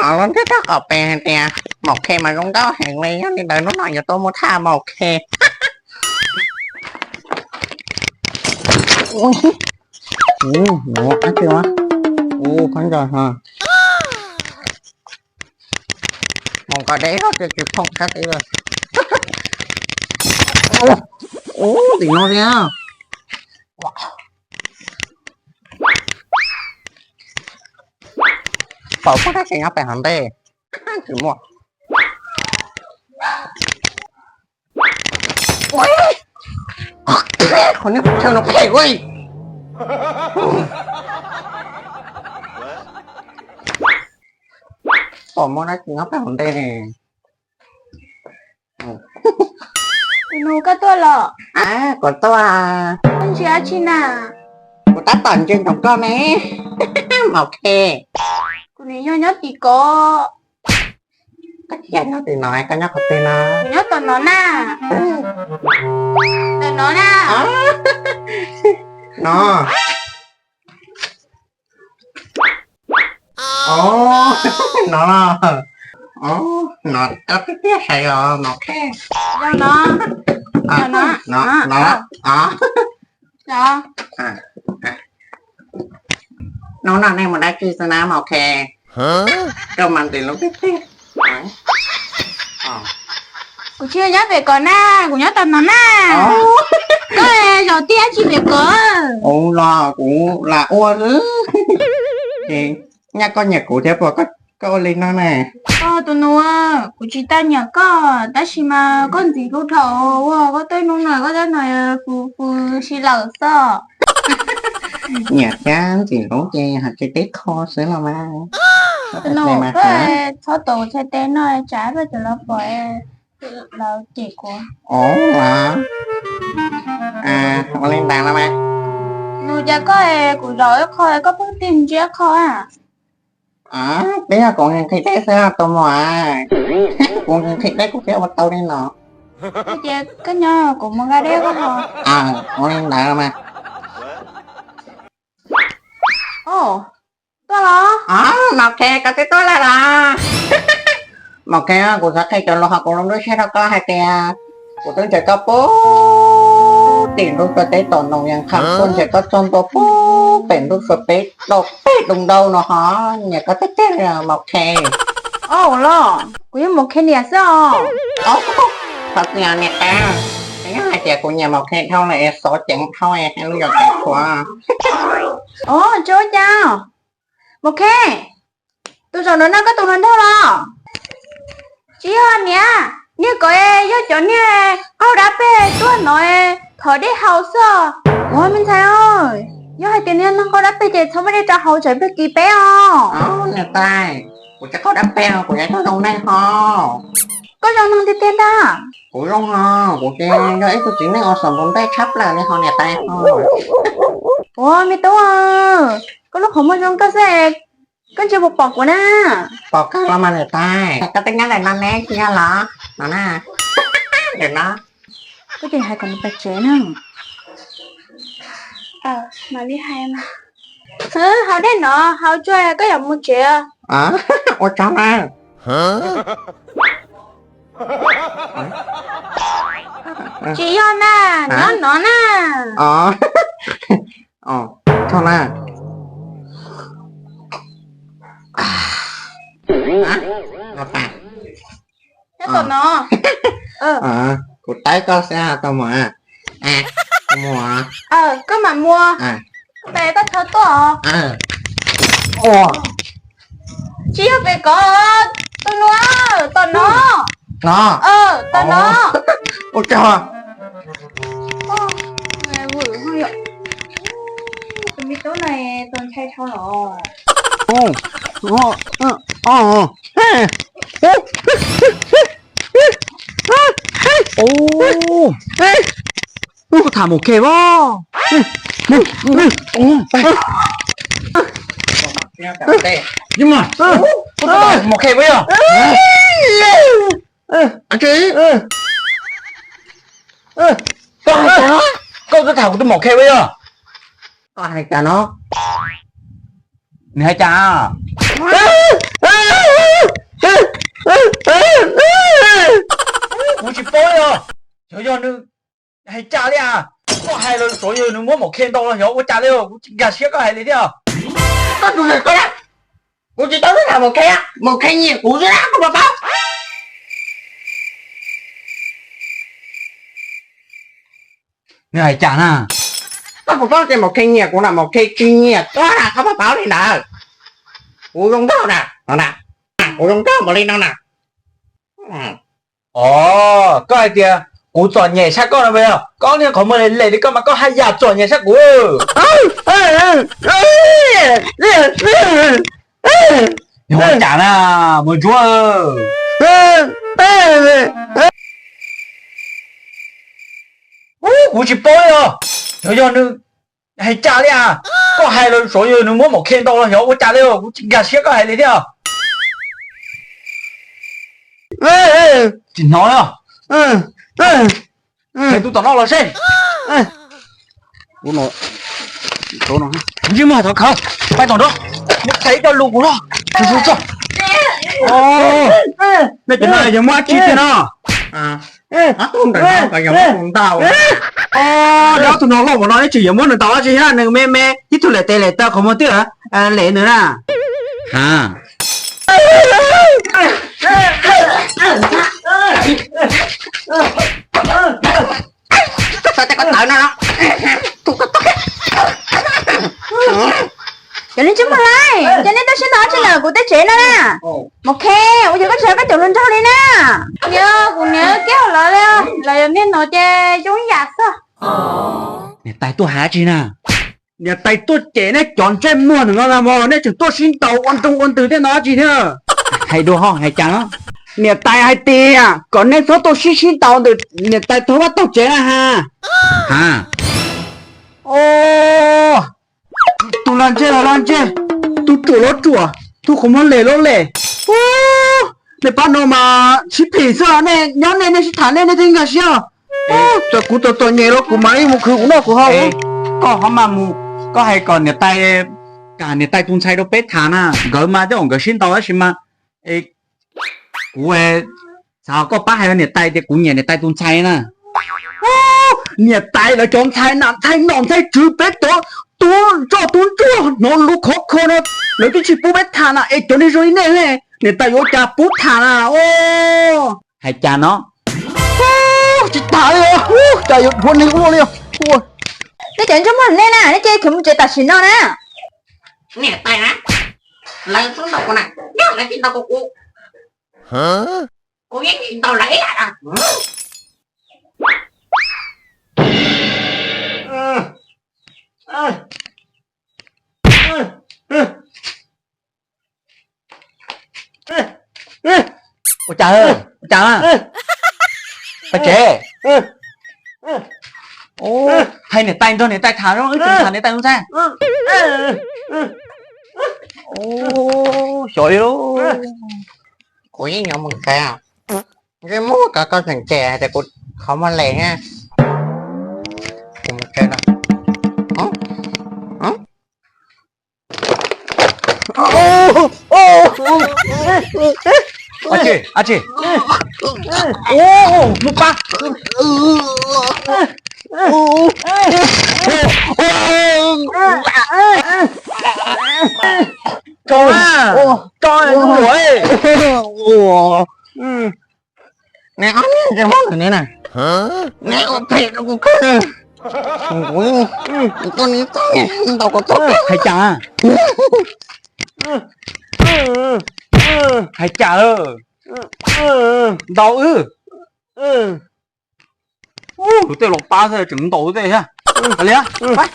Los ntiaj teb qhov pem hais tias Maum Khe mas zoo nkauj heev li, yog li ntawd hnub no yuav tuaj muab thaj Maum Khe. Ub, no ab tsi, ub, khaub ncaws ho. Mus nqa deb los twb tsis phoom sab tid lawm. Ub, tim no thiab. Pom muaj dab tsi nyob pem hauv ntej? Tsis muaj. Qhov niag chaw no phem ua. Pom muaj dab tsi nyob pem hauv ntej ne. Tus nus, koj tuaj los? Kuv tuaj. Koj ntsia dab tsi na? Kuv tab tom ntsia ntsoov koj ne. Maum Khe. Kuv nim yog nyob tim ko. Koj tsis yog nyob tim no, koj nyob qhov twg no? Kuv nyob tom no na. Tom no na. No. Os, no, no, no, koj twb tiag sai os Maum Khe. Yog no, no, no, no. Hnub no nej mus dab tsi xwb na Maum Khe? Koj mas ntim lub tiag tiag. Kuv tsis nyob pem ko na, kuv nyob tom no na. Koj zaum tiag tsis pem ko. Ua los kuv lam ua xwb. Nyaj koj nyiam kuv thiab puas koj ua li no na? Tus nus, kuv tsis tau nyiam koj tab sis mas koj ntxiv hlub dhau ua koj tej hnub no koj tej no fws fws si lawm xwb. Nyiam thiab ntxim hlub ces hais tsis teb kho xwb los mas. Tus nus, koj txhob tuav kuv txhais tes no tsam peb cov laus pom lawv cem kuv. Ua li ntawd los mas. Nus, cas koj, kuv zaum ib qho koj pheej tig ntsia qho a? Peb yog kuv nqhis deb xwb tus muam, kuv nqhis deb kuv thiaj ua tau li no. Ces koj nyob kuv mus nqa deb koj ho. Ua li ntawd los mas. Tuaj los? Maum Khe, koj twb tuaj lawm los? Maum Khe, kuv xav qhia cov lus hauv kuv lub ntuj siab rau koj hais tias kuv twb nrhiav koj puag tim ntuj teb tom no, yeej qha tuaj nrhiav koj txog ntua puag pem ntuj teb tom pem doo ntau no ho, nyiam koj tiag tiag li Maum Khe. Au los, kuv yog Maum Khe niam xwb os. Thov txim niam tais, yog hais tias kuv nyiam Maum Khe dhau lawm es xov ceev dhau es hais lus yog ceev tshuav. Os, tsis ua cas. Maum Khe, tus zaum no no koj tus hluas nraug los? Tsis yog niam, niag ko yog cov niag qaug dab peg tuaj no thov dej haus xwb. Ua me ntxhais, yog hais tias niag neeg qaug dab peg ces txhob muab dej rau haus tsam peb kis peb os. Niam tais, kuv tsis qaug dab peg, kuv yog ib tug zoo neeg ho. Koj zoo neeg tiag tiag ntag. Kuv zoo ho, kuv ces yog ib tug txiv neej uas xav ntuv ntej tshaj plaws li ho niam tais ho. Ua me tub, koj lub qhov muag zoo nkauj xwb, koj ntsia puas pom kuv na? Pom kawg los mas niam tais, koj twb nyob ntawm no ne tsis yog los? No na, ntawm no. Koj ces hais kom nws pais tsev na. Mam li hais mas. Haus dej no haus tsuag koj yuav mus tsev. Ua tsaug na. Tsis yog na, nyob no na. Tsaug na. Nyob tom no. Kuv taib koj xwb tus muam. Tus muam, koj mam mus. Tais koj thov tuaj. Tsis yog pem ko, tus nus, tom no. No. Tom no. Ua tsaug. Tus me tub no tus ntshai dhau los. Koj tham Maum Khe as. Maum Khe as yog. Koj twb tham kuv tus Maum Khe as yog. Koj hais cas no? Nws hais cas? Kuv tsis paub li os. Xyov yog nws hais cas li as. Koj hais los xyov yog nws muab maum khe ntaus los xyov ua cas li, kuv tsis nkag siab koj hais li thiab. Koj tus koj, kuv tsis tau tham maum khe, maum khe nyiam kuv xwb, koj puas paub? Nws hais cas na? Koj puas paub tias maum khe nyiam kuv na, maum khe tsis nyiam koj na, koj puas paub li ntawd? Kuv zoo nkauj na, no na, kuv zoo nkauj npaum li no na. Os, koj hais tias kuv txom nyem sab koj no, koj niag qhov muag lem lem li koj mas koj haj yam txom nyem sab kuv. Yog ua cas na, Muas Ntsuab? Kuv tsis paub li os. Xyov yog nws hais cas li as. Koj hais los xyov yog nws muab maum khe ntaus los xyov ua cas li, kuv tsis nkag siab koj hais li thiab. Tsis hnov li os. Hais tus tom no los seb. Ntsej muag thov khawv, pab tom nrov, muab qhia ib co lus kuv no. Nej cov no yog muab dab tsi thiab no? Ob tug no loj npaum no nej tseem yuav muab nws ntaus dab tsi thiab? Nws me me ib tug lem tes lem taw qhov muag twb lem nws na. Ha. Cov neeg tsis muaj lawm, ces nej tuaj sib ntaus dab tsi ntawm kuv tej tsev no na? Maum khe, ua cas koj tsis hais koj cov hluas nraug li na? Yog kuv niam kiab hauv lawv li, lawv yog niag no ces zoo yam xwb. Niam tais tuaj hais dab tsi na? Niam tais tuaj cem nej cov ntsej muag ntawm no na mog, nej tseem tuaj sib ntaus ua nroog ua ntws tej no dab tsi thiab? Hais dua ho hais cas no? Niam tais hais tias kom nej txhob tuaj sib sib ntaus ntawm niam tais taug vaj taug tsev na ha. Ha. Tus lag ntseg los lag ntseg, tus ruam los ruam, tus qhov muag lem los lem. Nej pab no mas sib phim xwb, nej nyob nej, nej sib tham nej, nej thiaj nkag siab. Txawm kuv txom txom nyem los kuv mam li mus khwv kuv noj kuv haus. Koj ho mas mus, koj hais kom niam tais, kam niam tais tus ntxhais rau peb tham na, nkawd mas tej zaum nkawd sib ntaus tab sis mas kuv xav koj pab hais rau niam tais tias kuv nyiam niam tais tus ntxhais na. Niam tais lawv cov ntxhais na, ntxhais nom ntxhais tswv, peb cov tub ntsoj tub ntsuag hnov lus khov kho no, lawv twb tsis pub peb tham na, es cov neeg zoo li nej ne, niam tais yuav ua cas pub tham na. Hais cas no? Tsis tham li, cas yuav dhuav neeg ua li. Nej cov ntsej muag nej na, nej cia li khiav mus tsev tam sim no na. Niam tais na, lawv xub ntaus kuv na, yog lawv tsis ntaus kuv, kuv yeej tsis ntaus lawv ib yam. Ua cas, ua cas, pab tsev. Hais niam tais nrog niam tais tham, wb tseem tham niam tais tus ntxhais. Xyov li. Kuv yeej yuav mus tsev, ntsej muag koj, koj tseem cem tias kuv qhov muag lem thiab. Kuv mus tsev lawm. Ab tsi, ab tsi. Ub, mus pab. Tso, tso, tso. Neb ob niag ntsej muag ntawm neb na, neb ua phem rau kuv kawg na. Kuv, kuv tuaj, neb tuaj ntaus kuv tuaj. Hais cas? Hais cas? Ntaus wb. Ub, luag tej los pab xwb tseem ntaus wb tej thiab. Hais li, pab.